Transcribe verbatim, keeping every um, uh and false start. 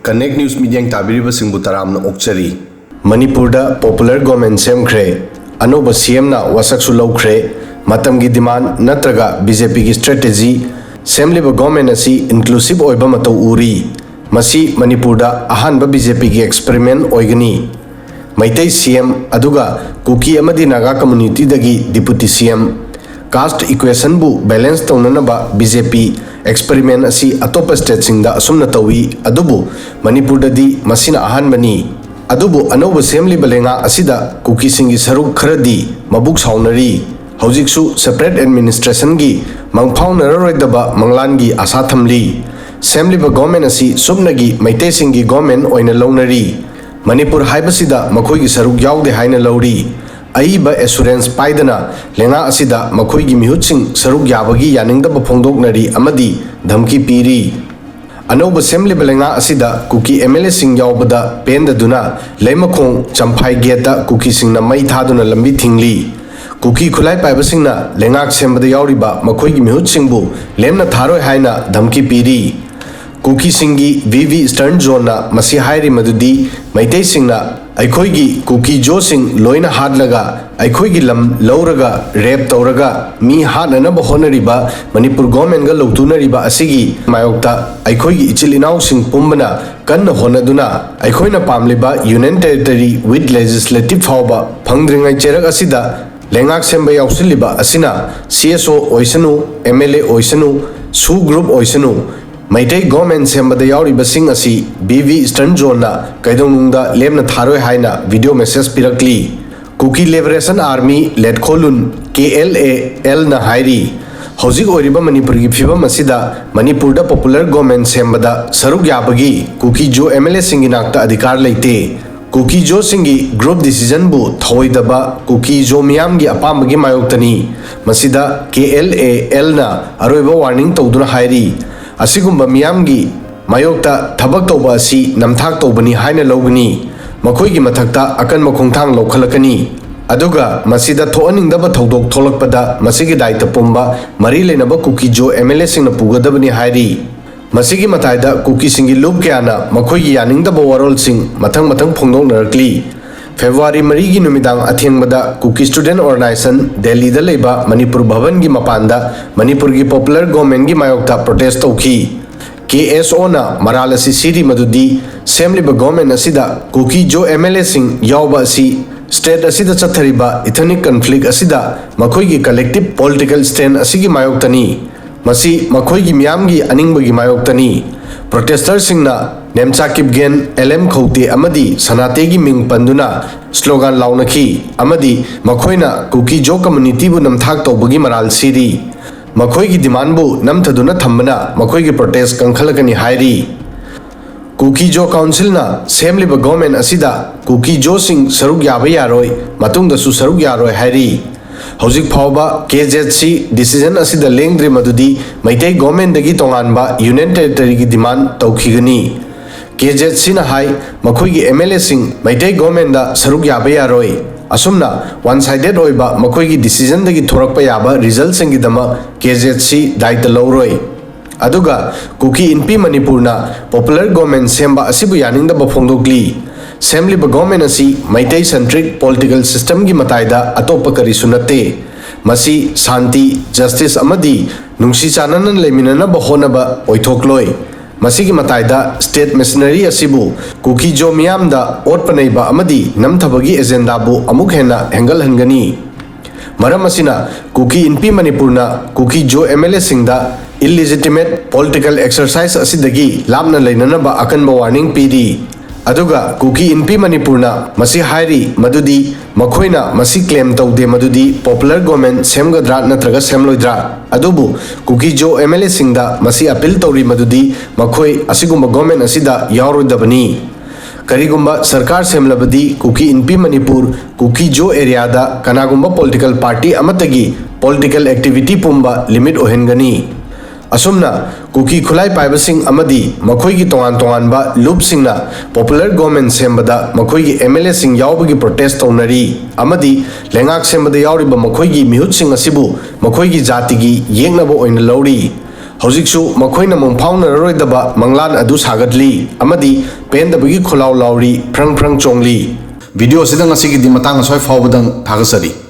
Connect News ꯃꯤꯠꯌꯦꯡ ꯇꯥꯕꯤꯔꯤꯕꯁꯤꯡꯕꯨ ꯇꯔꯥꯝꯅ ꯑꯣꯛꯆꯔꯤ꯫ ꯃꯅꯤꯄꯨꯔꯗ popular government ꯁꯦꯝꯈ꯭ꯔꯦ꯫ ꯑꯅꯧꯕ ꯁꯤ ꯑꯦꯝꯅ ꯋꯥꯁꯛꯁꯨ ꯂꯧꯈ꯭ꯔꯦ꯫ ꯃꯇꯝꯒꯤ demand ꯅꯠꯇ꯭ꯔꯒ ꯕꯤ ꯖꯦ ꯄꯤꯒꯤ strategy, ꯁꯦꯝꯂꯤꯕ government ꯑꯁꯤ inclusive ꯑꯣꯏꯕ ꯃꯇꯧ ꯎꯔꯤ꯫ ꯃꯁꯤ ꯃꯅꯤꯄꯨꯔꯗ ꯑꯍꯥꯟꯕ ꯕꯤ ꯖꯦ ꯄꯤꯒꯤ experiment ꯑꯣꯏꯒꯅꯤ꯫ ꯃꯩꯇꯩ ꯁꯤ ꯑꯦꯝ ꯑꯗꯨꯒ ꯀꯨꯀꯤ ꯑꯃꯗꯤ ꯅꯥꯒꯥ communityꯗꯒꯤ deputy C M꯫ Caste equationꯕꯨ balance ꯇꯧꯅꯅꯕ ꯕꯤ ꯖꯦ ꯄꯤ experiment ꯑꯁꯤ ꯑꯇꯣꯞꯄ stateꯁꯤꯡꯗ ꯑꯁꯨꯝꯅ ꯇꯧꯏ, ꯑꯗꯨꯕꯨ ꯃꯅꯤꯄꯨꯔꯗꯗꯤ ꯃꯁꯤꯅ ꯑꯍꯥꯟꯕꯅꯤ꯫ ꯑꯗꯨꯕꯨ ꯑꯅꯧꯕ ꯁꯦꯝꯂꯤꯕ ꯂꯩꯉꯥꯛ ꯑꯁꯤꯗ ꯀꯨꯀꯤꯁꯤꯡꯒꯤ ꯁꯔꯨꯛ ꯈꯔꯗꯤ ꯃꯕꯨꯛ ꯁꯥꯎꯅꯔꯤ꯫ ꯍꯧꯖꯤꯛꯁꯨ separate administrationꯒꯤ ꯃꯪꯐꯥꯎꯅꯔꯔꯣꯏꯗꯕ ꯃꯪꯂꯥꯟꯒꯤ ꯑꯥꯁꯥ ꯊꯝꯂꯤ꯫ ꯁꯦꯝꯂꯤꯕ government ꯑꯁꯤ ꯁꯨꯞꯅꯒꯤ ꯃꯩꯇꯩꯁꯤꯡꯒꯤ government ꯑꯣꯏꯅ ꯂꯧꯅꯔꯤ꯫ ꯃꯅꯤꯄꯨꯔ ꯍꯥꯏꯕꯁꯤꯗ ꯃꯈꯣꯏꯒꯤ ꯁꯔꯨꯛ ꯌꯥꯎꯗꯦ ꯍꯥꯏꯅ ꯂꯧꯔꯤ꯫ ꯑꯏꯕ assurance ꯄꯥꯏꯗꯅ ꯂꯩꯉꯥꯛ ꯑꯁꯤꯗ ꯃꯈꯣꯏꯒꯤ ꯃꯤꯍꯨꯠꯁꯤꯡ ꯁꯔꯨꯛ ꯌꯥꯕꯒꯤ ꯌꯥꯅꯤꯡꯗꯕ ꯐꯣꯡꯗꯣꯛꯅꯔꯤ ꯑꯃꯗꯤ ꯙꯝꯀꯤ ꯄꯤꯔꯤ꯫ ꯑꯅꯧꯕ ꯁꯦꯝꯂꯤꯕ ꯂꯩꯉꯥꯛ ꯑꯁꯤꯗ ꯀꯨꯀꯤ M L Aꯁꯤꯡ ꯌꯥꯎꯕꯗ ꯄꯦꯟꯗꯗꯨꯅ ꯂꯩꯃꯈꯣꯡ ꯆꯝꯐꯥꯏ gateꯇ ꯀꯨꯀꯤꯁꯤꯡꯅ ꯃꯩ ꯊꯥꯗꯨꯅ ꯂꯝꯕꯤ ꯊꯤꯡꯂꯤ꯫ ꯀꯨꯀꯤ ꯈꯨꯠꯂꯥꯏ ꯄꯥꯏꯕꯁꯤꯡꯅ ꯂꯩꯉꯥꯛ ꯁꯦꯝꯕꯗ ꯌꯥꯎꯔꯤꯕ ꯃꯈꯣꯏꯒꯤ ꯃꯤꯍꯨꯠꯁꯤꯡꯕꯨ ꯂꯦꯝꯅ ꯊꯥꯔꯣꯏ ꯍꯥꯏꯅ ꯙꯝꯀꯤ ꯄꯤꯔꯤ꯫ ꯀꯨꯀꯤꯁꯤꯡꯒꯤ V V Eastern Zoneꯅ ꯃꯁꯤ ꯍꯥꯏꯔꯤ ꯃꯗꯨꯗꯤ ꯃꯩꯇꯩꯁꯤꯡꯅ ꯑꯩꯈꯣꯏꯒꯤ ꯀꯨꯀꯤ ꯖꯣꯁꯤꯡ ꯂꯣꯏꯅ ꯍꯥꯠꯂꯒ ꯑꯩꯈꯣꯏꯒꯤ ꯂꯝ ꯂꯧꯔꯒ rape ꯇꯧꯔꯒ ꯃꯤ ꯍꯥꯠꯅꯅꯕ ꯍꯣꯠꯅꯔꯤꯕ ꯃꯅꯤꯄꯨꯔ governmentꯒ ꯂꯧꯇꯨꯅꯔꯤꯕ ꯑꯁꯤꯒꯤ ꯃꯥꯌꯣꯛꯇ ꯑꯩꯈꯣꯏꯒꯤ ꯏꯆꯤꯜ ꯏꯅꯥꯎꯁꯤꯡ ꯄꯨꯝꯕꯅ ꯀꯟꯅ ꯍꯣꯠꯅꯗꯨꯅ ꯑꯩꯈꯣꯏꯅ ꯄꯥꯝꯂꯤꯕ Union Territory with Legislative ꯐꯥꯎꯕ ꯐꯪꯗ꯭ꯔꯤꯉꯩ ꯆꯩꯔꯛ ꯑꯁꯤꯗ ꯂꯩꯉꯥꯛ ꯁꯦꯝꯕ ꯌꯥꯎꯁꯤꯜꯂꯤꯕ ꯑꯁꯤꯅ C S O ꯑꯣꯏꯁꯅꯨ, M L A ꯑꯣꯏꯁꯅꯨ, SoO group ꯑꯣꯏꯁꯅꯨ, ꯃꯩꯇꯩ government ꯁꯦꯝꯕꯗ ꯌꯥꯎꯔꯤꯕꯁꯤꯡ ꯑꯁꯤ V V Eastern Zoneꯅ ꯀꯩꯗꯧꯅꯨꯡꯗ ꯂꯦꯝꯅ ꯊꯥꯔꯣꯏ ꯍꯥꯏꯅ video message ꯄꯤꯔꯛꯂꯤ꯫ Kuki Liberation Army ꯂꯦꯠꯈꯣꯂꯨꯟ, K L A Lꯅ ꯍꯥꯏꯔꯤ, ꯍꯧꯖꯤꯛ ꯑꯣꯏꯔꯤꯕ ꯃꯅꯤꯄꯨꯔꯒꯤ ꯐꯤꯕꯝ ꯑꯁꯤꯗ ꯃꯅꯤꯄꯨꯔꯗ popular government ꯁꯦꯝꯕꯗ ꯁꯔꯨꯛ ꯌꯥꯕꯒꯤ ꯀꯨꯀꯤ ꯖꯣ M L Aꯁꯤꯡꯒꯤ ꯅꯥꯛꯇ ꯑꯙꯤꯀꯥꯔ ꯂꯩꯇꯦ꯫ ꯀꯨꯀꯤ ꯖꯣꯁꯤꯡꯒꯤ group decisionꯕꯨ ꯊꯧꯑꯣꯏꯗꯕ ꯀꯨꯀꯤ ꯖꯣ ꯃꯤꯌꯥꯝꯒꯤ ꯑꯄꯥꯝꯕꯒꯤ ꯃꯥꯌꯣꯛꯇꯅꯤ꯫ ꯃꯁꯤꯗ K L A Lꯅ ꯑꯔꯣꯏꯕ warning ꯇꯧꯗꯨꯅ ꯍꯥꯏꯔꯤ, ꯑꯁꯤꯒꯨꯝꯕ ꯃꯤꯌꯥꯝꯒꯤ ꯃꯥꯌꯣꯛꯇ ꯊꯕꯛ ꯇꯧꯕ ꯑꯁꯤ ꯅꯝꯊꯥꯛ ꯇꯧꯕꯅꯤ ꯍꯥꯏꯅ ꯂꯧꯒꯅꯤ꯫ ꯃꯈꯣꯏꯒꯤ ꯃꯊꯛꯇ ꯑꯀꯟꯕ ꯈꯣꯡꯊꯥꯡ ꯂꯧꯈꯠꯂꯛꯀꯅꯤ꯫ ꯑꯗꯨꯒ ꯃꯁꯤꯗ ꯊꯣꯛꯍꯟꯅꯤꯡꯗꯕ ꯊꯧꯗꯣꯛ ꯊꯣꯛꯂꯛꯄꯗ ꯃꯁꯤꯒꯤ ꯗꯥꯏꯇ ꯄꯨꯝꯕ ꯃꯔꯤ ꯂꯩꯅꯕ ꯀꯨꯀꯤ ꯖꯣ M L Aꯁꯤꯡꯅ ꯄꯨꯒꯗꯕꯅꯤ ꯍꯥꯏꯔꯤ꯫ ꯃꯁꯤꯒꯤ ꯃꯇꯥꯏꯗ ꯀꯨꯀꯤꯁꯤꯡꯒꯤ ꯂꯨꯞ ꯀꯌꯥꯅ ꯃꯈꯣꯏꯒꯤ ꯌꯥꯅꯤꯡꯗꯕ ꯋꯥꯔꯣꯜꯁꯤꯡ ꯃꯊꯪ ꯃꯊꯪ ꯐꯣꯡꯗꯣꯛꯅꯔꯛꯂꯤ꯫ ꯐꯦꯕ꯭ꯔꯨꯋꯥꯔꯤ ꯃꯔꯤꯒꯤ ꯅꯨꯃꯤꯗꯥꯡ ꯑꯊꯦꯡꯕꯗ ꯀꯨꯀꯤ ꯁ꯭ꯇꯨꯗꯦꯟꯠ ꯑꯣꯔꯒꯅꯥꯏꯖꯦꯁꯟ ꯗꯦꯜꯂꯤꯗ ꯂꯩꯕ ꯃꯅꯤꯄꯨꯔ ꯚꯕꯟꯒꯤ ꯃꯄꯥꯟꯗ ꯃꯅꯤꯄꯨꯔꯒꯤ ꯄꯣꯄꯨꯂꯔ ꯒꯣꯔꯃꯦꯟꯒꯤ ꯃꯥꯌꯣꯛꯇ ꯄ꯭ꯔꯣꯇꯦꯁ ꯇꯧꯈꯤ꯫ ꯀꯦ ꯑꯦꯁ ꯑꯣꯅ ꯃꯔꯥꯜ ꯑꯁꯤ ꯁꯤꯔꯤ ꯃꯗꯨꯗꯤ ꯁꯦꯝꯂꯤꯕ ꯒꯣꯔꯃꯦꯟ ꯑꯁꯤꯗ ꯀꯨꯀꯤ ꯖꯣ ꯑꯦꯝ ꯑꯦꯜ ꯑꯦꯁꯤꯡ ꯌꯥꯎꯕ ꯑꯁꯤ ꯁ꯭ꯇꯦꯠ ꯑꯁꯤꯗ ꯆꯠꯊꯔꯤꯕ ꯏꯊꯅꯤꯛ ꯀꯟꯐ꯭ꯂꯤꯛ ꯑꯁꯤꯗ ꯃꯈꯣꯏꯒꯤ ꯀꯂꯦꯛꯇꯤꯚ ꯄꯣꯂꯤꯇꯤꯀꯦꯜ ꯁ꯭ꯇꯦꯟ ꯑꯁꯤꯒꯤ ꯃꯥꯌꯣꯛꯇꯅꯤ꯫ ꯃꯁꯤ ꯃꯈꯣꯏꯒꯤ ꯃꯤꯌꯥꯝꯒꯤ ꯑꯅꯤꯡꯕꯒꯤ ꯃꯥꯌꯣꯛꯇꯅꯤ꯫ ꯄ꯭ꯔꯣꯇꯦꯁꯇꯔꯁꯤꯡꯅ ꯅꯦꯝꯆꯥ ꯀꯤꯞꯒꯦꯟ, ꯑꯦꯜ ꯑꯦꯝ ꯈꯧꯇꯦ ꯑꯃꯗꯤ ꯁꯅꯥꯇꯦꯒꯤ ꯃꯤꯡ ꯄꯟꯗꯨꯅ ꯁ꯭ꯂꯣꯒꯥꯟ ꯂꯥꯎꯅꯈꯤ ꯑꯃꯗꯤ ꯃꯈꯣꯏꯅ ꯀꯨꯀꯤ ꯖꯣ ꯀꯝꯃ꯭ꯌꯨꯅꯤꯇꯤꯕꯨ ꯅꯝꯊꯥꯛ ꯇꯧꯕꯒꯤ ꯃꯔꯥꯜ ꯁꯤꯔꯤ꯫ ꯃꯈꯣꯏꯒꯤ ꯗꯤꯃꯥꯟꯕꯨ ꯅꯝꯊꯗꯨꯅ ꯊꯝꯕꯅ ꯃꯈꯣꯏꯒꯤ ꯄ꯭ꯔꯣꯇꯦꯁ ꯀꯟꯈꯠꯂꯛꯀꯅꯤ ꯍꯥꯏꯔꯤ꯫ ꯀꯨꯀꯤ ꯖꯣ ꯀꯥꯎꯟꯁꯤꯜꯅ ꯁꯦꯝꯂꯤꯕ ꯒꯣꯔꯃꯦꯟ ꯑꯁꯤꯗ ꯀꯨꯀꯤ ꯖꯣꯁꯤꯡ ꯁꯔꯨꯛ ꯌꯥꯕ ꯌꯥꯔꯣꯏ, ꯃꯇꯨꯡꯗꯁꯨ ꯁꯔꯨꯛ ꯌꯥꯔꯣꯏ ꯍꯥꯏꯔꯤ꯫ ꯍꯧꯖꯤꯛ ꯐꯥꯎꯕ ꯀꯦ ꯖꯦꯠ ꯁꯤ ꯗꯤꯁꯤꯖꯟ ꯑꯁꯤꯗ ꯂꯦꯡꯗ꯭ꯔꯤ ꯃꯗꯨꯗꯤ ꯃꯩꯇꯩ ꯒꯣꯔꯃꯦꯟꯗꯒꯤ ꯇꯣꯉꯥꯟꯕ ꯌꯨꯅꯤꯌꯟ ꯇꯦꯔꯤꯇꯣꯔꯤꯒꯤ ꯗꯤꯃꯥꯟ ꯇꯧꯈꯤꯒꯅꯤ꯫ ꯀꯦ ꯖꯦꯠ ꯁꯤꯅ ꯍꯥꯏ, ꯃꯈꯣꯏꯒꯤ ꯑꯦꯝ ꯑꯦꯜ ꯑꯦꯁꯤꯡ ꯃꯩꯇꯩ ꯒꯣꯔꯃꯦꯟꯗ ꯁꯔꯨꯛ ꯌꯥꯕ ꯌꯥꯔꯣꯏ꯫ ꯑꯁꯨꯝꯅ ꯋꯥꯟ ꯁꯥꯏꯗꯦꯠ ꯑꯣꯏꯕ ꯃꯈꯣꯏꯒꯤ ꯗꯤꯁꯤꯖꯟꯗꯒꯤ ꯊꯣꯔꯛꯄ ꯌꯥꯕ ꯔꯤꯖꯜꯠꯁꯤꯡꯒꯤꯗꯃꯛ ꯀꯦ ꯖꯦꯠ ꯁꯤ ꯗꯥꯏꯇ ꯂꯧꯔꯣꯏ꯫ ꯑꯗꯨꯒ ꯀꯨꯀꯤ ꯏꯟꯄꯤ ꯃꯅꯤꯄꯨꯔꯅ ꯄꯣꯄꯨꯂꯔ ꯒꯣꯔꯃꯦꯟ ꯁꯦꯝꯕ ꯑꯁꯤꯕꯨ ꯌꯥꯅꯤꯡꯗꯕ ꯐꯣꯡꯗꯣꯛꯂꯤ꯫ ꯁꯦꯝꯂꯤꯕ ꯒꯣꯔꯃꯦꯟ ꯑꯁꯤ ꯃꯩꯇꯩ ꯁꯦꯟꯇ꯭ꯔꯤꯛ ꯄꯣꯂꯤꯇꯤꯀꯦꯜ ꯁꯤꯁꯇꯦꯝꯒꯤ ꯃꯇꯥꯏꯗ ꯑꯇꯣꯞꯄ ꯀꯔꯤꯁꯨ ꯅꯠꯇꯦ꯫ ꯃꯁꯤ ꯁꯥꯟꯇꯤ, ꯖꯁꯇꯤꯁ ꯑꯃꯗꯤ ꯅꯨꯡꯁꯤ ꯆꯥꯟꯅꯅ ꯂꯩꯃꯤꯟꯅꯅꯕ ꯍꯣꯠꯅꯕ ꯑꯣꯏꯊꯣꯛꯂꯣꯏ꯫ ꯃꯁꯤꯒꯤ ꯃꯇꯥꯏꯗ ꯁ꯭ꯇꯦꯠ ꯃꯦꯁꯤꯅꯔꯤ ꯑꯁꯤꯕꯨ ꯀꯨꯀꯤ ꯖꯣ ꯃꯤꯌꯥꯝꯗ ꯑꯣꯠꯄ ꯅꯩꯕ ꯑꯃꯗꯤ ꯅꯝꯊꯕꯒꯤ ꯑꯦꯖꯦꯟꯗꯥꯕꯨ ꯑꯃꯨꯛ ꯍꯦꯟꯅ ꯍꯦꯟꯒꯠꯍꯟꯒꯅꯤ꯫ ꯃꯔꯝ ꯑꯁꯤꯅ ꯀꯨꯀꯤ ꯏꯟꯄꯤ ꯃꯅꯤꯄꯨꯔꯅ ꯀꯨꯀꯤ ꯖꯣ ꯑꯦꯝ ꯑꯦꯜ ꯑꯦꯁꯤꯡꯗ ꯏꯜꯂꯤꯖꯤꯇꯤꯃꯦꯠ ꯄꯣꯂꯤꯇꯤꯀꯦꯜ ꯑꯦꯛꯁꯔꯁꯥꯏꯖ ꯑꯁꯤꯗꯒꯤ ꯂꯥꯞꯅ ꯂꯩꯅꯅꯕ ꯑꯀꯟꯕ ꯋꯥꯔꯅꯤꯡ ꯄꯤꯔꯤ꯫ ꯑꯗꯨꯒ ꯀꯨꯀꯤ ꯏꯟꯄꯤ ꯃꯅꯤꯄꯨꯔꯅ ꯃꯁꯤ ꯍꯥꯏꯔꯤ ꯃꯗꯨꯗꯤ ꯃꯈꯣꯏꯅ ꯃꯁꯤ ꯀ꯭ꯂꯦꯝ ꯇꯧꯗꯦ ꯃꯗꯨꯗꯤ ꯄꯣꯄꯨꯂꯔ ꯒꯣꯔꯃꯦꯟ ꯁꯦꯝꯒꯗ꯭ꯔꯥ ꯅꯠꯇ꯭ꯔꯒ ꯁꯦꯝꯂꯣꯏꯗ꯭ꯔꯥ꯫ ꯑꯗꯨꯕꯨ ꯀꯨꯀꯤ ꯖꯣ ꯑꯦꯝ ꯑꯦꯜ ꯑꯦꯁꯤꯡꯗ ꯃꯁꯤ ꯑꯄꯤꯜ ꯇꯧꯔꯤ ꯃꯗꯨꯗꯤ ꯃꯈꯣꯏ ꯑꯁꯤꯒꯨꯝꯕ ꯒꯣꯔꯃꯦꯟ ꯑꯁꯤꯗ ꯌꯥꯎꯔꯣꯏꯗꯕꯅꯤ꯫ ꯀꯔꯤꯒꯨꯝꯕ ꯁꯔꯀꯥꯔ ꯁꯦꯝꯂꯕꯗꯤ ꯀꯨꯀꯤ ꯏꯟꯄꯤ ꯃꯅꯤꯄꯨꯔ, ꯀꯨꯀꯤ ꯖꯣ ꯑꯦꯔꯤꯌꯥꯗ ꯀꯅꯥꯒꯨꯝꯕ ꯄꯣꯂꯤꯇꯤꯀꯦꯜ ꯄꯥꯔꯇꯤ ꯑꯃꯠꯇꯒꯤ ꯄꯣꯂꯤꯇꯤꯀꯦꯜ ꯑꯦꯛꯇꯤꯚꯤꯇꯤ ꯄꯨꯝꯕ ꯂꯤꯃꯤꯠ ꯑꯣꯏꯍꯟꯒꯅꯤ꯫ ꯑꯁꯨꯝꯅ ꯀꯨꯀꯤ ꯈꯨꯠꯂꯥꯏ ꯄꯥꯏꯕꯁꯤꯡ ꯑꯃꯗꯤ ꯃꯈꯣꯏꯒꯤ ꯇꯣꯉꯥꯟ ꯇꯣꯉꯥꯟꯕ ꯂꯨꯞꯁꯤꯡꯅ ꯄꯣꯄꯨꯂꯔ ꯒꯣꯔꯃꯦꯟ ꯁꯦꯝꯕꯗ ꯃꯈꯣꯏꯒꯤ ꯑꯦꯝ ꯑꯦꯜ ꯑꯦꯁꯤꯡ ꯌꯥꯎꯕꯒꯤ ꯄ꯭ꯔꯣꯇꯦꯁ ꯇꯧꯅꯔꯤ ꯑꯃꯗꯤ ꯂꯩꯉꯥꯛ ꯁꯦꯝꯕꯗ ꯌꯥꯎꯔꯤꯕ ꯃꯈꯣꯏꯒꯤ ꯃꯤꯍꯨꯠꯁꯤꯡ ꯑꯁꯤꯕꯨ ꯃꯈꯣꯏꯒꯤ ꯖꯥꯇꯤꯒꯤ ꯌꯦꯛꯅꯕ ꯑꯣꯏꯅ ꯂꯧꯔꯤ꯫ ꯍꯧꯖꯤꯛꯁꯨ ꯃꯈꯣꯏꯅ ꯃꯪꯐꯥꯎꯅꯔꯔꯣꯏꯗꯕ ꯃꯪꯂꯥꯟ ꯑꯗꯨ ꯁꯥꯒꯠꯂꯤ ꯑꯃꯗꯤ ꯄꯦꯟꯗꯕꯒꯤ ꯈꯨꯂꯥꯎ ꯂꯥꯎꯔꯤ, ꯐ꯭ꯔꯪ ꯐ꯭ꯔꯪ ꯆꯣꯡꯂꯤ꯫ Video ꯑꯁꯤꯗ ꯉꯁꯤꯒꯤꯗꯤ ꯃꯇꯥꯡ ꯑꯁ꯭ꯋꯥꯏ ꯐꯥꯎꯕꯗꯪ꯫ ꯊꯥꯒꯠꯆꯔꯤ꯫